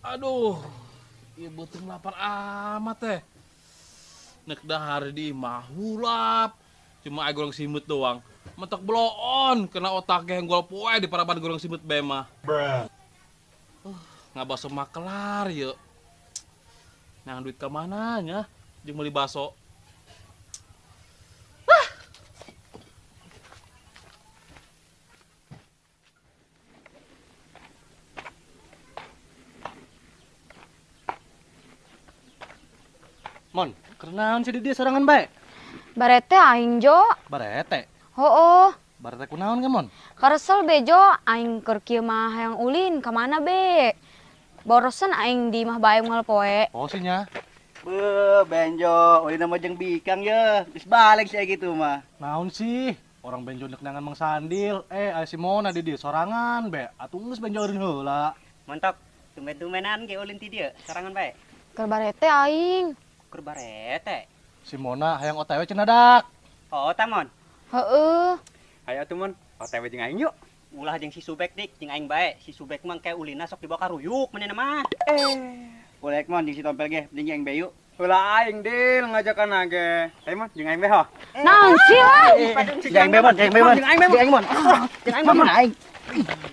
Aduh, ibu tuh lapar amat teh. Nek dahar di imah hulap. Cuma air goreng simut doang. Mentok bloon kena otaknya yang gol poe di paraban goreng simut bema. Nggak baso mah kelar yuk. Nah duit kemana nya? Jeung beli baso. Mon, kenaon sih di dia sorangan bae? Barete aing Jo. Barete? Hooh. Barete kunaon ge Mon? Karesel bejo aing keur kieu mah hayang ulin ka mana be? Borosen aing di imah bae unggal poe. Oh sih nya. Beuh, Benjo, ulin mah jeung bikang ye. Geus balik sia gitu mah. Naon sih? Orang Benjo nek nangan Mang Sandil, aya si Mona di dieu sorangan be. Atuh geus Benjo eureun heula. Montok, tumben-tumbenan ge ulin ti dieu sorangan bae. Keur barete aing. Keur barete. Si Mona hayang OTW cenah dak. Oh, ta Mon. Heeh. Hayo atuh Mon, OTW jeung aing yuk. Ulah jeung si Subek dik, jeung aing bae. Si Subek mah kayak ulina sok dibawa ka ruyuk manehna mah. Ulek Mon jeung si Tompel ge, jeung aing bae yuk. Ulah aing deal ngajakan ge. Hayo Mon, jeung aing bae ho. Naon sih lah? Jeung aing bae Mon, jeung aing bae Mon. Jeung aing bae Mon. Jeung aing Mon aing.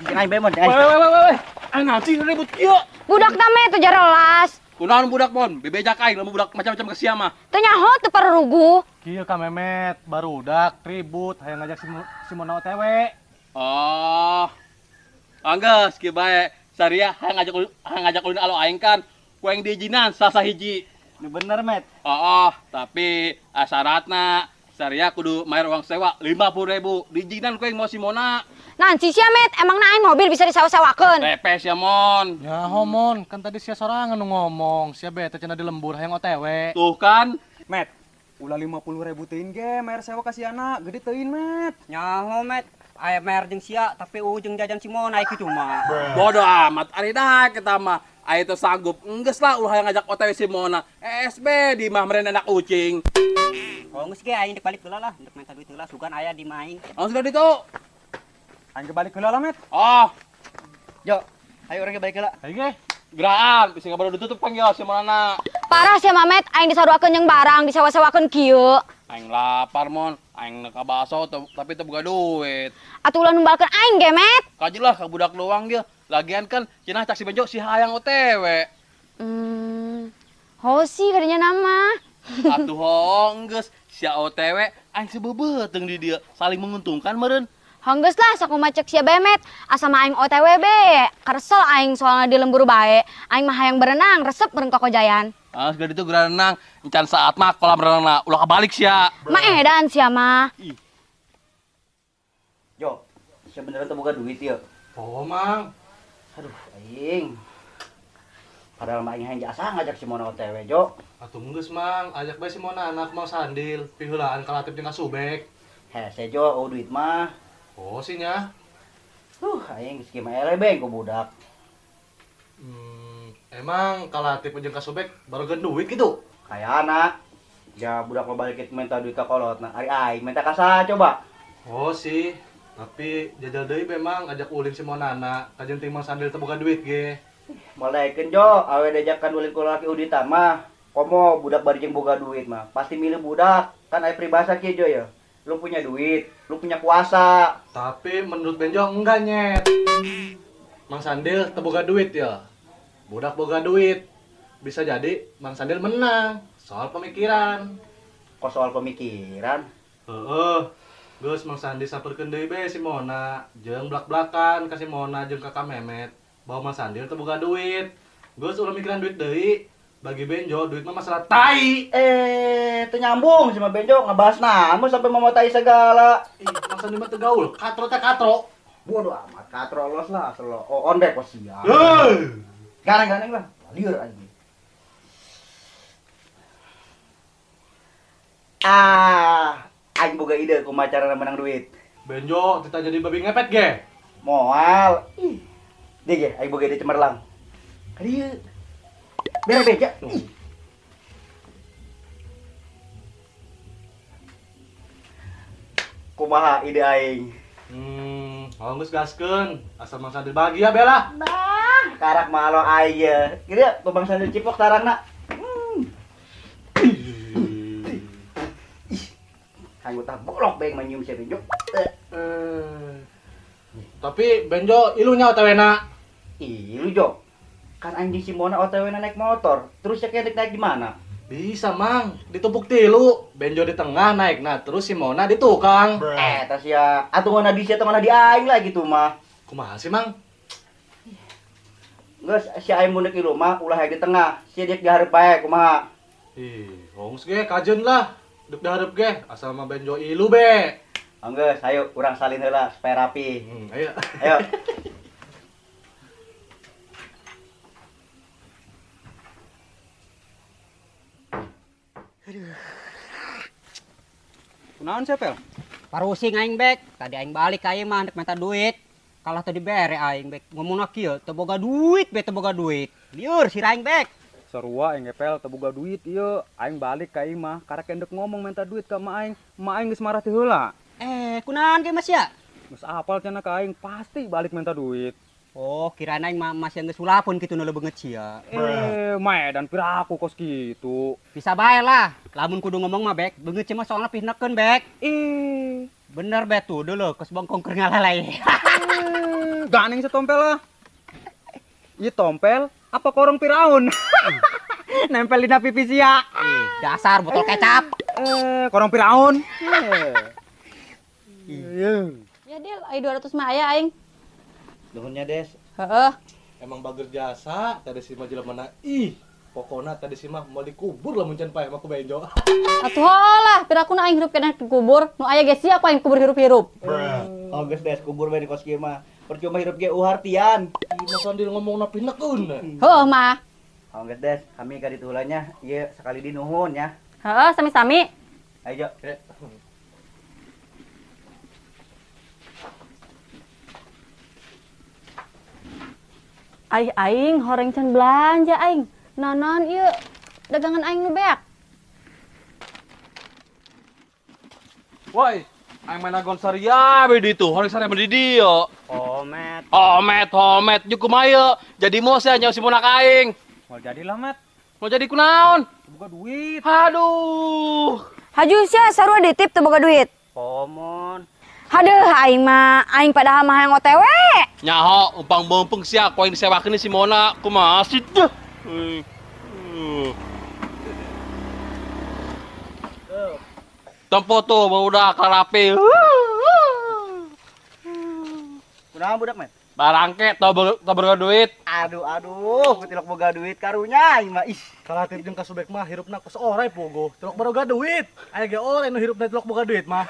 Jeung aing bae Mon, jeung aing. Weh weh weh weh. Ah naon sih ribut kieu? Budak teh mah teu jelas. Kunaon budak Mon, bebejak aing lamun budak macam-macam ke sia mah. Teu nyaho teu parurugu. Kieu ka Memet, barudak ribut hayang ngajak si Mona OTW. Oh. Anggeus kieu bae, saria hayang ngajak ulin alo aing kan, ku aing diizinan sasah hiji. Nu bener, Met. Oh, tapi syaratna saria kudu bayar uang sewa 50.000. Diizinan ku aing mau si Mona. Nanti sia Met, emang aing mobil bisa disewa-sewakeun. Repes ya Mon. Nyaho Mon, kan tadi sia sorangan nu ngomong, sia bete cenah di lembur hayang OTW. Tuh kan, Met. Ulah 50.000 teuing ge bayar sewa ka si anak, gede teuing Met. Nyaho Met, aya bayar jeung sia tapi ujung jajan si Mona kitu mah. Bodoh amat ari dah kita mah. Aya teu sanggup, enggeus lah ulah hayang ngajak OTW si Mona. SB di mah meureun anak ucing. Oh geus ge aing dek balik heula lah, dek minta duit heula sugan aya di mah aing. Oh sudah ditu. Aing ke balik heula lah, Met. Oh. Jo, ayo urang ke balik heula. Ayo ge. Geraan, bisa baru ditutup panggil si Mona. Parah sia Mamet, aing disaruakeun jeung barang, disewa-sewakeun kieu. Aing lapar Mon, aing nek ka baso tapi teu boga duit. Atuh ulah numbalkeun aing ge, Met. Kaji lah ka budak doang dia. Lagian kan cenah cak si Benjo si hayang OTW. Hosi kadinya nama. Atuh hong geus, sia OTW aing sebeubeuteng di dieu, saling menguntungkan meureun. Hanggeus lah sakumaha cek sia bae Met, asa mah aing OTW be. Karesel aing soalna di lembur bae. Aing mah hayang berenang, resep meureun kokojayan. Ah, segala ditu geura renang, encan saat mah kolam renangna ulah kabalik sia. Mah edan sia mah. Ih. Jo, sia beneran teu boga duit ieu. Oh, Mang. Aduh, aing. Padahal mah aing hayang jasa ngajak si Mona OTW, Jo. Atuh geus Mang, ajak bae si Mona anak Mang Sandil, piheulaan ka Latif jeung ka Subek. Hese Jo, oh duit mah. Oh sih nya. Aing geus kieu mah eleh beng ku budak. Emang ka Latif jeung ka Subek barogeun duit gitu? Kayana. Ja budak mah balik minta duit ka kolotna. Ari aing minta ka saha coba? Oh sih, tapi jajal deui memang ajak ulin si Monana, kajen ting Mang Sandil teu boga duit ge. Moal daekeun Jo, awe diajakan ulin ku lalaki uditan mah. Komo budak bari jeung boga duit mah, pasti milih budak. Kan aya peribahasa kieu Jo ya. Lu punya duit, lu punya kuasa. Tapi menurut Benjo enggak nyet. Mang Sandil teu boga duit ya. Budak boga duit. Bisa jadi Mang Sandil menang soal pemikiran. Kok soal pemikiran? Heeh. Geus Mang Sandil samperkeun deui be si Mona, jeung blak-blakan ka si Mona jeung ka Memet. Bahwa Mang Sandil teu boga duit. Geus ulah mikiran duit deui. Bagi Benjo duit mah masalah tai. Teu nyambung sama Benjo ngebahas naon sampai mau tai segala. Ih, Mang Sandil mah teu gaul, katro teh katro. Bodoh amat katro los lah, selo on bae kok sia. Heuh. Gareng-gareng lah, liur anjing. Ah, aing boga ide kumaha carana menang duit. Benjo, kita jadi babi ngepet ge. Moal. Ih. Dia ge, aing boga ide cemerlang. Ka dieu. Bere beja. Ih. Kumaha ide aing? Oh geus gaskeun, asal Mang Sandil bahagia bela. Nah, karak malo aing ye. Kieu Bang Sandil cipok tarangna. Anggota bolok bae manyium si Benjo. Tapi Benjo ilunya OTW-na. Ilu Jo. Kan anjing si Mona OTW-na naik motor. Terus ya naik naik di mana? Bisa, Mang. Ditumpuk tilu, Benjo di tengah naik. Nah, terus si Mona di tukang. Tas ya atuh ngona di sia teh ngona di aing lah gitu mah. Kumaha sih, Mang? Geus si aing mun ilu mah ulah di tengah. Si dia dihareup bae kumaha? Ih, hongs ge kajeun lah. Dek dihareup ge asal mah Benjo ilu be. Anggeus, ayo urang salin heula supaya rapi. Ayo. Ayo. Aduh. Kunaon sia, Pel? Parusing aing bek. Tadi aing balik ka ieu mah ndek minta duit. Kalah tadi bere aing bek. Ngomongna kieu, teu boga duit be, teu boga duit. Lieur sirah aing bek. Sarua aing ge Pel, teu boga duit ieu. Aing balik ka imah karek endek ngomong minta duit ka emak aing. Emak aing geus marah ti heula. Kunaon ge Mas ya? Geus apal cenah ka aing pasti balik minta duit. Oh, kirain aing mah Mas yang geus ulapun kitu nu leungeut sia. Maedan piraku kos kitu. Bisa bae lah. Lamun kudu ngomong mah bek, beungeut sia mah soalna pihnekeun bek. Ih, bener be tuh dulu kos bongkong keur ngalalai. Ganeng setompel lah. Ieu tompel apa korong Firaun? Nempel dina pipi sia. Ih, dasar botol kecap. Korong Firaun. Iya. Ya Dil, ai 200 mah aya aing. Nuhunnya Des. Heeh. Emang bager jasa tadi si mah jelema. Ih, pokona tadi si mah mau dikubur lamun can paeh mah ku Benjo. Atuh lah, pirakuna aing hirup keneh dikubur. Nu aya ge sia ku aing kubur hirup-hirup. Oh geus Des, kubur bae di kos kieu mah. Percuma hirup ge uhartian. Ih, Mas Sandil ngomongna pinekeun. Heuh mah. Oh geus Des, kami ka ditu heula nya. Ieu sakali di nuhun ya. Heeh, sami-sami. Ayo Jo. Ai aing horeng can belanja aing. Naon ieu dagangan aing nu beak. Woi, aing main agon saria be ditu, horeng saria di dieu. Homet. Homet, homet jeung kumaha ieu? Jadi mau sia nyaho si Mona ka aing. Moal jadilah, Mat. Mau jadi kunaon? Boga duit. Aduh. Haju sia sarua ditip teu boga duit. Pomon. Haduh aing mah, aing padahal mah hayang OTW. Nyaho, umpang beumpeng sia ku aing disewakeun si Mona, kumaha sih teh? Tempo tuh budak karapi. Kunaon budak, Met? Barangke tau boga duit. Aduh aduh, ku tilok boga duit karunya aing mah. Ih, kalatip jeung ka Subek mah hirupna kos orai pogo. Tilok baroga duit. Aya ge orai nu hirupna tilok boga duit mah.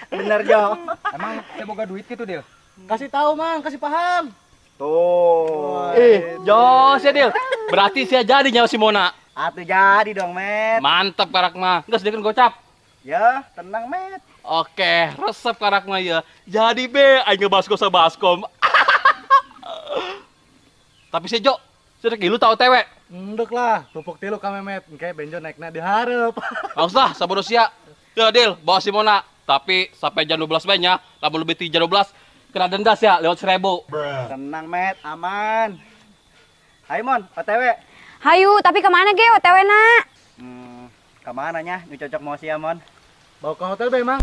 Bener Jo. Emang teu boga duit gitu, Dil? Kasih tahu, Mang, kasih paham. Tuh. Jo, sia Dil. Berarti sia jadi nyawa si Mona. Atuh jadi dong, Met. Mantap karak mah. Geus dikeun gocap. Ya, tenang, Met. Oke, resep karak mah ya. Jadi be aing ngebasko sa baskom. Tapi si Jo, sia rek ilu tau OTW. Endek lah, tupuk tilu ka Memet. Engke Benjo naikna dihareup. Langsung lah, sabodo sia. Ya Dil, bawa si Mona. Tapi sampai jam 12 bae nya, lamun lebih ti jam 12 kena denda sia lewat 1000. Tenang, Met, aman. Hayu Mon, OTW. Hayu, tapi kemana ge OTW na? Kemana nya? Nu cocok mau sia, Mon. Bawa ke hotel be, Mang.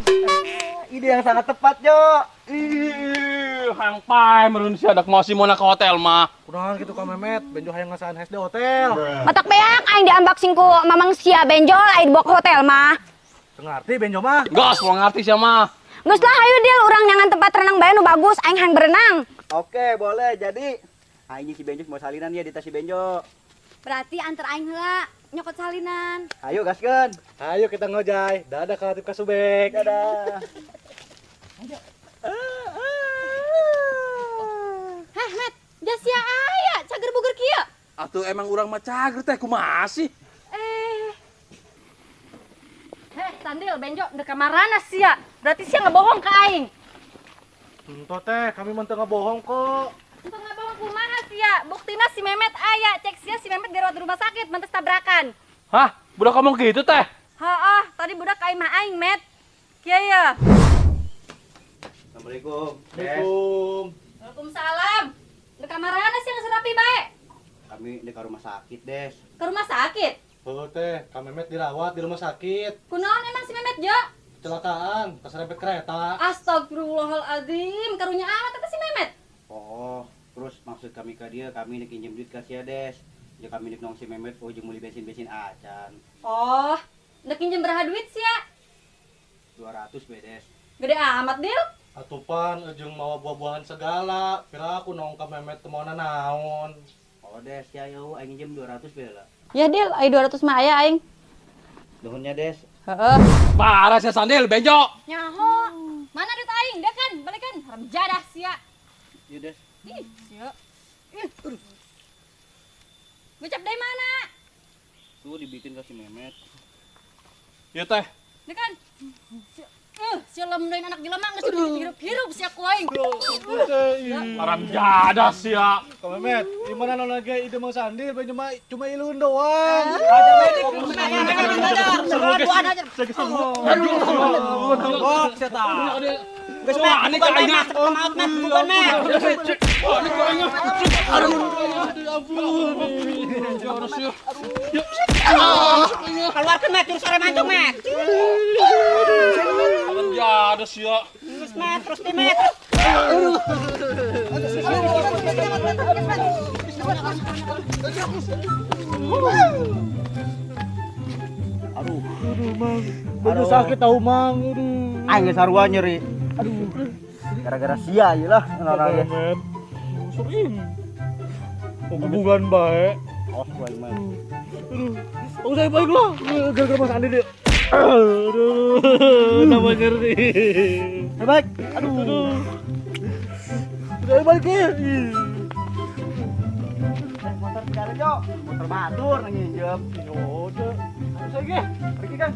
Ide yang sangat tepat, Jo. Ih, hayang pae meureun sia dak mau si Mona ke hotel mah. Kunaon kitu ka Memet, Benjo hayang ngasaan HD hotel. Matak beak aing diunboxing ku Mamang sia Benjol aing dibawa ke hotel mah. Teu ngarti Benjo mah. Geus, mau ngarti sia mah. Geus lah hayu Dil, urang nyangan tempat renang bae nu bagus, aing hayang berenang. Oke, boleh. Jadi aing si Benjo mau salinan ya di tas si Benjo. Berarti antar aing heula nyokot salinan. Ayo gaskeun. Ayo kita ngojay. Dadah kalatip ka Subek. Dadah. Heh, Met, jas sia aya cager buger kieu. Atuh emang urang mah cager teh kumaha sih? Heh, Sandil, Benjo, ndek kamarana sia. Berarti sia ngebohong ka aing. Henteu teh, kami mah teu ngebohong kok. Teu ngebohong kumaha sia? Buktina si Memet aya, cek sia si Memet dirawat di rumah sakit, mentes tabrakan. Hah? Budak ngomong gitu teh? Heeh, tadi budak ka imah aing, Met. Kieu ya. Assalamualaikum. Assalamualaikum. Waalaikumsalam. Di kamarana sih geus rapi bae? Kami di ka rumah sakit, Des. Ke rumah sakit? Heuh teh, Kang Memet dirawat di rumah sakit. Kunaon emang si Memet, Jo? Kecelakaan, keserempet kereta. Astagfirullahaladzim, karunya amat eta si Memet. Oh, terus maksud kami ke dia, kami nek injem duit ka sia, Des. Ya kami nek nong si Memet oh jeung meuli bensin-bensin acan. Oh, nek injem beraha duit sia? 200 be, Des. Gede amat, Dil. Atupan jeung mawa buah-buahan segala. Pira aku nong ka Memet teu maona naon. Oh, Des, ya yo aing injem 200 be lah. Ya, Dil, ai 200 mah aya aing. Nuhunnya, Des. Heeh. Parah sia Sandil, Benjo. Nyaho. Mana duit aing? Dia kan, balikan. Haram jadah sia. Ieu, Des. Ih, sia. Ih. Gocap dari mana? Tuh dibikin ka si Memet. Ieu teh. Dia kan. Sia lemdoin anak jelema geus hirup-hirup sia ku aing. Haram jadah sia. Kang Memet, gimana non lagi ide Mang Sandil, Benjo mah cuma ilun doang. Oh, sia tah. Geus mah, Ini ka aing. Maaf, Met, bukan, Met. Keluarkan, Met, terus sore mancung, Met. Haram jadah sia. Terus, Met, terus di, Met. Aduh, Aduh, Mang. Benjo sakit tau, Mang. Aduh. aing geus sarua nyeri. Aduh. Gara-gara sia ieu lah orang ge. Memet. Sering. Hubungan baik. Awas ku aing mah. Aduh. Oh, saya baik lah. Gara-gara Mas Andi dia. Aduh, tambah nyeri. Baik. Aduh. Aduh. Udah balik ya. Motor tidak Jo. Motor batur nang nginjem. Udah. Aduh, saya ge. Pergi, Kang.